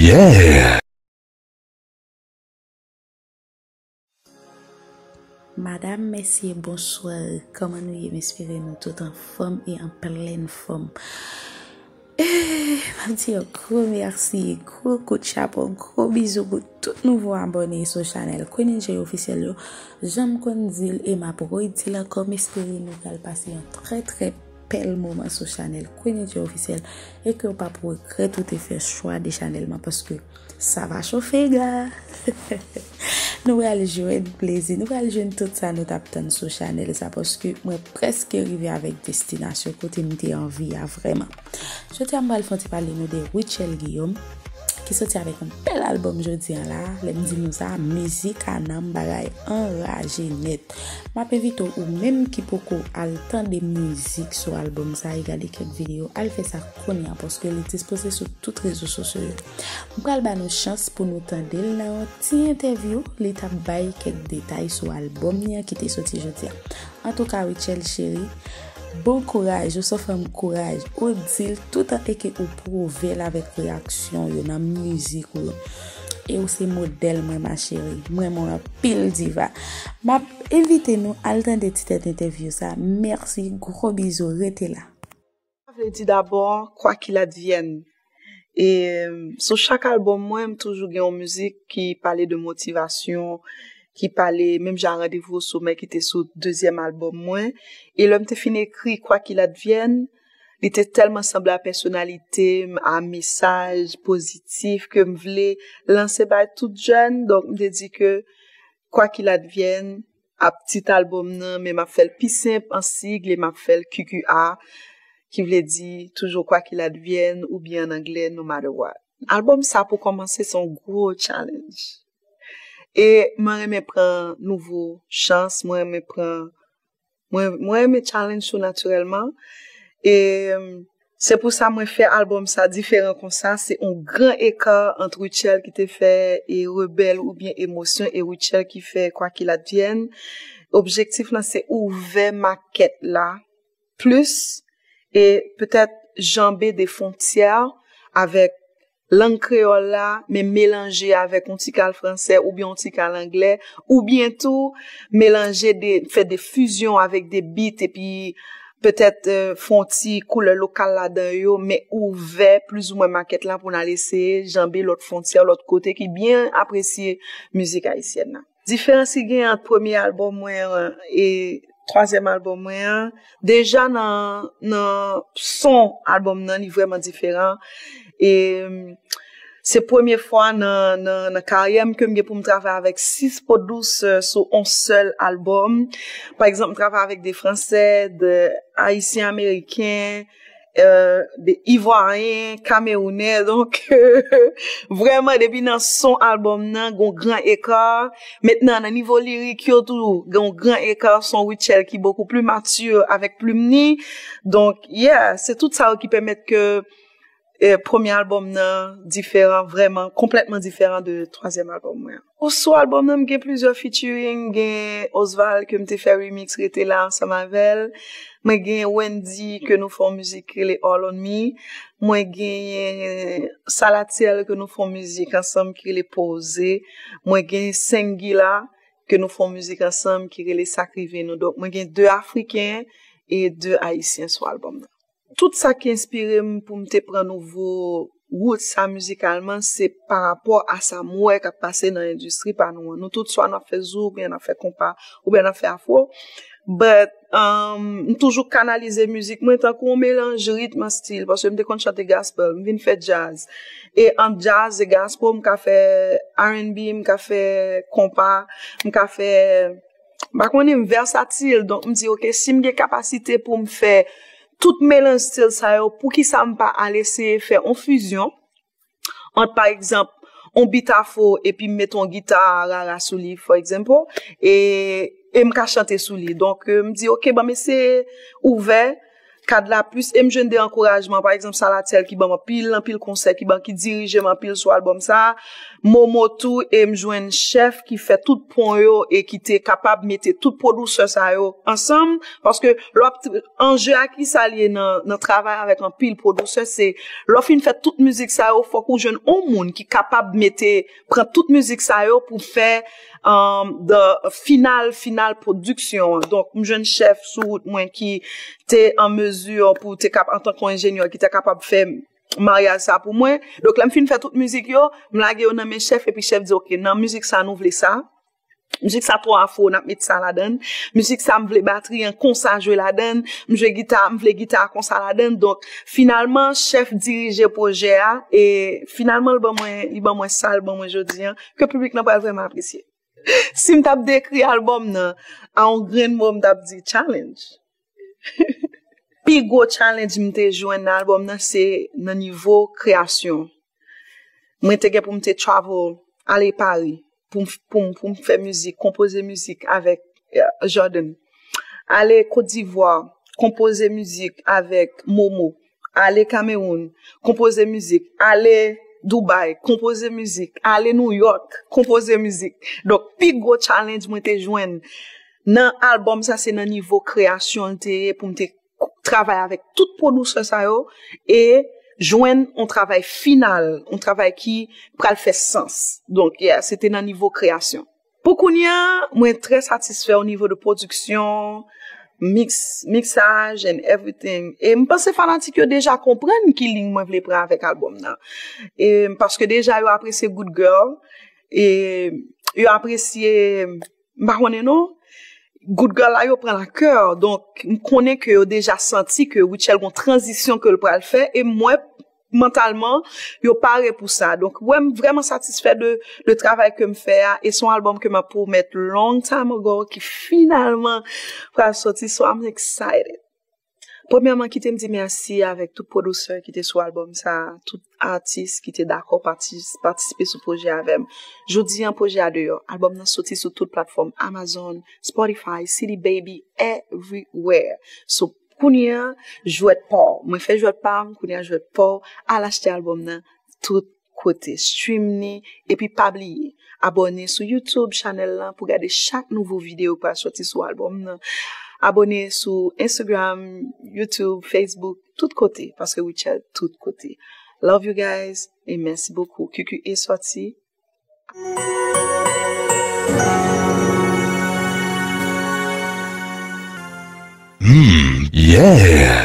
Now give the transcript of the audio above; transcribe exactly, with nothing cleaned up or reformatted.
Yeah! Madam, mesye, bonswa. Kòman nou ye? M espere nou tout anfòm e an plèn fòm. Eh, m ap di yon gwo mèsi, gwo kout chapo, gwo bizou pou tout nouvo abòne sou chanèl Queen N J Officiel yo. Jan m konn di l e m ap redi l ankò, m espere nou pral pase yon trè, trè bèl moman sou chanèl Queen N J Officiel e ke w p ap regrèt ou te fè chwa de chanèl mwen, paske sa va chofe, ga. Nou pral jwenn plezi, nou pral jwenn tout sa nou t ap tann sou chanèl sa, paske mwen prèske rive avèk destinasyon kote m te anvi a vrèman. Jodi a m pral fè yon ti pale nou de Rutshelle Guillaume, ki soti avèk yon bèl albòm jodi a la. Lè m di nou sa, mizik a nanm, bagay anraje nèt. M ap envite w, ou menm ki poko al tande mizik sou albòm sa e gade kèk videyo, al fè sa kounye a, paske li dispoze sou tout rezo sosyo yo. M pral ba nou chans pou nou tande l nan yon ti entèvyou li t ap bay kèk detay sou albòm li an ki te soti jodi a. Antouka, Rutshelle cheri, bon kouraj, ou se yon fanm kouraj, ou di l toutan e ke ou pwouve l avèk reyaksyon w yo nan mizik ou yo. E ou se modèl mwen, ma chérie. M renmen w anpil, diva. M ap envite nou al tande ti tèt entèvyou sa. Mèsi, gwo bizou, rete la. Sa vle di dabò, quoi qu'il advienne. E sou chak albòm mwen, m toujou gen yon mizik ki pale de motivasyon, ki pale menm jan Rendez-vous au sommet ki te sou dezyèm albòm mwen. E lè m te fin ekri Quoi qu'il advienne, li te tèlman sanble a pèsonalite m, a mesaj pozitif ke m vle lanse bay tout jèn. Donk, m te di ke Quoi qu'il advienne, ap tit albòm nan, men m ap fè l pi senp an sig, e m ap fè l Q Q A, ki vle di toujou quoi qu'il advienne, oubyen an anglè, no matter what. Albòm sa pou kòmanse se yon gwo challenge. E mwen renmen pran nouvo chans, mwen renmen pran, mwen, mwen renmen challenge tou natirèlman. E se pou sa mwen fè albòm sa diferan konsa. Se yon gran eka ant Rutshelle ki te fè e Rebelle oubyen Émotion e Rutshelle ki fè Quoi qu'il advienne. Objektif lan se ouvè makèt la plis e petèt janbe de fwontyè avèk lang kreyòl la, men melanje avèk yon ti kal fransè oubyen yon ti kal anglè, oubyen tou melanje de, fè de fizyon avèk de beat epi petèt fè yon ti koulè lokal ladan yo, men ouvè plizoumwen makèt la pou n al eseye janbe lòt fwontyè, lòt kote ki byen apresye mizik ayisyèn nan. Diferans ki gen ant premye albòm mwen an e twazyèm albòm mwen an, deja nan, nan son albòm nan, li vrèman diferan. E se premye fwa nan, nan, nan karyè m ke m gen pou m travay avèk sis pwodisè sou yon sèl albòm. Pa egzanp, m travay avèk de Fransè, de Ayisyen Ameriken, de Ivwayen, Kamewounè. Donk, vrèman, depi nan son albòm nan, gon gran eka. Mentnan, nan nivo lirik yo tou, gon gran eka. Son Rutshelle ki bokou pli mati avèk plim ni. Donk, yeah, se tout sa yo ki pèmèt ke e, premye albòm nan diferan, vrèman, konplètman diferan de twazyèm albòm mwen an. Sou albòm nan, m gen plizyè featuring, m gen Osval ke m te fè remix Rete La ansanm avè l. Mwen gen Wendy ke nou fè yon mizik ki rele All on Me. Mwen gen Salatiel ke nou fè yon mizik ansanm ki rele Poze. Mwen gen Sengila ke nou fè yon mizik ansanm ki rele Sa k rive nou. Donk, mwen gen de Afriken e de Ayisyen sou albòm nan. Tout sa ki enspire m pou m te pran nouvo wout sa mizikalman, se pa rapò a sa m wè k ap pase nan endistri pa nou an. Nou tout, swa n ap fè zouk, oubyen n ap fè konpa, oubyen n ap fè afro. But, um, m toujou kanalize mizik mwen tankou yon melanj ritm ak stil, paske m te konn chante gospel, m vin fè djaz. E ant djaz e gospel, m ka fè R and B, m ka fè konpa, m ka fè m pa konnen, m vèsatil. Donk, m di, oke, si m gen kapasite pou m fè tout melanj stil sa yo, poukisa m pa al eseye fè yon fizyon ant, pa egzanp, yon beat afro epi m mete yon gita rara sou li, for example, e, e m ka chante sou li. Donk, euh, m di, oke, ban m eseye ouvè kad la plis, e m jwenn de ankourajman, pa egzanp, Salatyèl ki ban m anpil, anpil konsèy, ki ban, ki dirije m anpil sou albòm sa a. Momo tou, e m jwenn Chèf ki fè tout pon yo e ki te kapab mete tout pwodisè sa yo ansanm, paske lè w ap t-, anje a ki sa l ye nan, nan travay avèk anpil pwodisè, se lè w fin fè tout mizik sa yo, fòk ou jwenn yon moun ki kapab mete, pran tout mizik sa yo pou fè, um, the final, final production. Donk, m jwenn Chèf sou wout mwen ki te an mezi pou te kap, antanke enjenyè, ki te kapab fè maryaj sa pou mwen. Donk, lè m fin fè tout mizik yo, m lage yo nan men Chèf, epi Chèf di, "Ok, nan mizik sa, nou vle sa. Mizik sa twò afro, n ap met sa ladan. Mizik sa, m vle batri an konsa jwe ladan. M jwe gita, m vle gita konsa ladan." Donk, finalman, Chèf dirije pwojè a, e finalman, li ban mwen, li ban mwen sa, li ban mwen jodi an, ke piblik lan pral vrèman apresye. Si m t ap dekri albòm nan, a yon grenn mo, m t ap di challenge. Pi gwo challenge m te jwenn nan albòm nan, se nan nivo kreyasyon. Mwen te gen pou m te travel, ale Pari, pou m, pou m, pou m fè mizik, konpoze mizik avèk, eh, Jordan. Ale Kot Divwa, konpoze mizik avèk Momo. Ale Kamewoun, konpoze mizik. Ale Dubai, konpoze mizik. Ale New York, konpoze mizik. Donk, pi gwo challenge mwen te jwenn nan albòm sa, se nan nivo kreyasyon l te ye, pou m te travay avèk tout pwodisè sa yo e jwenn yon travay final, yon travay ki pral fè sans. Donk, yeah, se te nan nivo kreyasyon. Pou kounye a, mwen trè satisfè o nivo de pwodiksyon, mix, mixage and everything. E m panse fanatik yo deja konprann ki liy mwen vle pran avèk albòm nan. E paske deja yo apresye Good Girl, e yo apresye, m pa konnen non, Good Girl la yo pran la kè. Donk, m konnen ke yo deja santi ke Rutshelle gon tranzisyon ke l pral fè, e m wè mantalman, yo pare pou sa. Donk, wè, m vrèman satisfè de, de travay ke m fè a, e se yon albòm ke m ap pwomèt long time ago, ki finalman pral soti, so I'm excited. Premyèman, kite m di mèsi avèk tout pwodisè ki te sou albòm sa, tout atis ki te dakò pati-, patisipe sou pwojè avè m. Jodi an, pwojè a deyò. Albòm nan soti sou tout platfòm, Amazon, Spotify, C D Baby, everywhere. So, kounye a, jwèt pa w. Mwen fè jwèt pa m, kounye a jwèt pa w. Al achte albòm nan tout kote. Stream ni, epi pa bliye, abòne sou YouTube channel lan pou gade chak nouvo videyo k pral soti sou albòm nan. Abòne sou Instagram, YouTube, Facebook, tout kote, paske Rutshelle tout kote. Love you guys, e mèsi bokou. Q Q A sòti. Hmm, yeah.